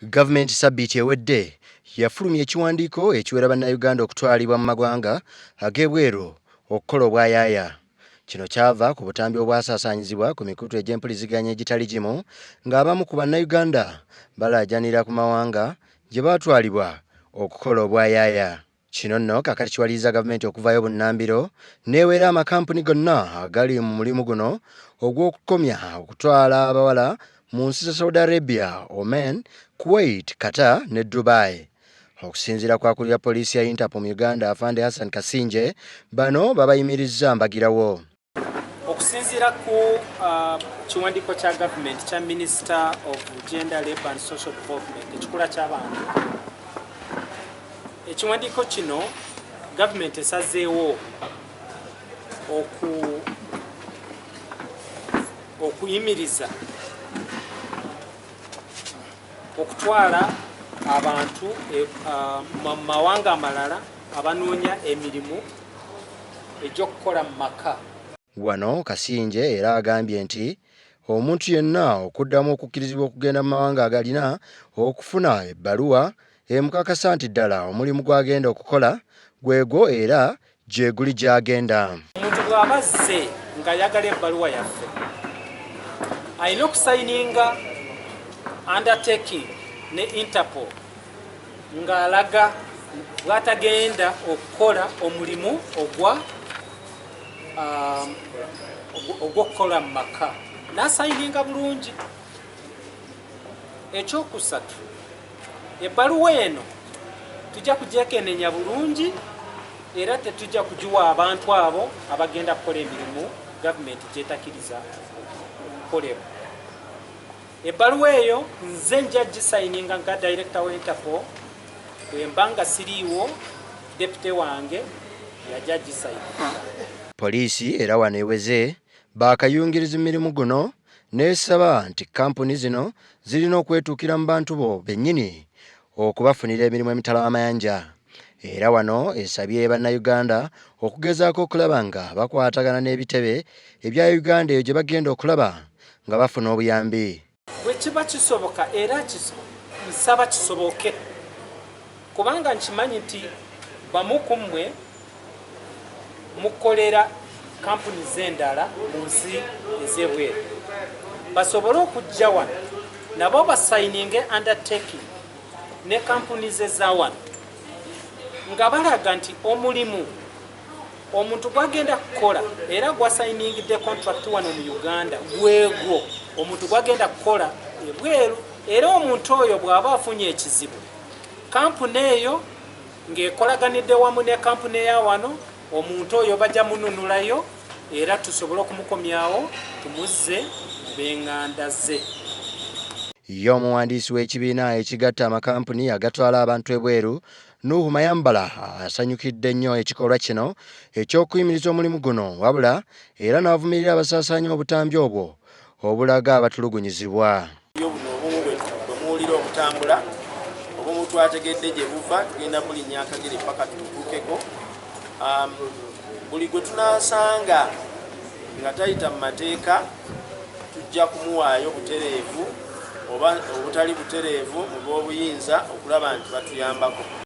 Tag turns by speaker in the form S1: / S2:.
S1: Gavumenti sabbiiti ewedde yafulumya ekiwandiiko ekiwera Bannayuganda okutwalibwa mu mawanga ag'ebweru okukola obwayaaya. Kino kyava ku butambi obwasaasaanyizibwa ku mikutu egy'empuliziganya egitali gimu ng'abamu ku Bannayuganda balaajanira ku mawanga gye baatwalibwa okukola obwayaaya. Kino nno kaakati kiwaliriza gavumenti okuvaayo bunnambiro n'ewera amakampuni gonna agali mu mulimu guno ogw'okukomya okutwala abawala mu nsi za Saudi Arabia, Oman, Kuwait, Qatar ne Dubai. Okusinziira ku akulira poliisi ya Interpol mu Uganda, Afande Hassan Kasingye, bano babayimirizza mbagirawo.
S2: Okusinziira ku kiwandiiko kya gavumenti kya Minister of Gender, Labour and Social Development, ekikula ky'abantu, ekiwandiiko kino gavumenti esazeewo okuyimiriza okutwala abantu mu mawanga amalala abanoonya emirimu egy'okukola mu maka.
S1: Wano Kasingye era agambye nti omuntu yenna okuddamu okukkirizibwa okugenda mu mawanga agalina okufuna ebbaluwa emukakasa nti ddala omulimu gw'agenda okukola gwegwo era gye guli gy'agenda.
S2: Omuntu bw'aba azze ng'ayagala ebbaluwa yaffe alina okusayininga undertaking ne Interpol ng'alaga bw'atagenda okukola omulimu ogw'okukola mu maka, n'asayininga bulungi. Ekyokusatu, ebbaluwa eno tujja kugyekenenya bulungi era tetujja kugiwa abantu abo abagenda kukola emirimu gavumenti gyetakiriza okukolebwa. Ebbaluwa eyo nze nja gisayininga nga director wa Interpol, bwe mba nga siriiwo deputy wange yajja gisayininga.
S1: Poliisi era wano eweze baakayungiriza mirimu guno n'esaba nti kampuni zino zirina okwetuukira mu bantu bo bennyini okubafunira emirimu emitala w'amayanja. Era wano esabye Bannayuganda okugezaako okulaba nga bakwatagana n'ebitebe ebya Uganda eyo gye bagenda okulaba nga bafuna obuyambi.
S2: Bwe kiba kisoboka era nsaba kisoboke, kubanga nkimanyi nti bamu ku mmwe mukolera kampuni z'endala mu nsi ez'ebweru, basobole okujja wano nabo basayininge undertaking ne kampuni ze za wano nga balaga nti omulimu omuntu gwagenda kukola era gwasayiningidde contract wano mu Uganda gwegwo omuntu gwagenda kukola ebweru, era omuntu oyo bw'aba afunye ekizibu kampuni eyo ng'ekolaganidde wamu ne kampuni eya wano, omuntu oyo bajja mununulayo era tusobole okumukomyawo tumuzze mu b'enganda ze.
S1: Ye omuwandiisi w'ekibiina ekigatta amakampuni agatwala abantu ebweru Nuhu Mayambala asanyukidde nnyo ekikolwa kino eky'okuyimiriza omulimu guno, wabula era n'avumirira abasaasaanya obutambi obwo obulaga abatulugunyizibwa.
S3: Buno obumu bwe muwulira obutambula obumu twategedde gye buva, tugenda bulinnya akagere paka tutuukeko. Buli gwe tunaasanga nga tayita mu mateeka tujja kumuwaayo butereevu oba obutali butereevu mu b'obuyinza okulaba nti batuyambako.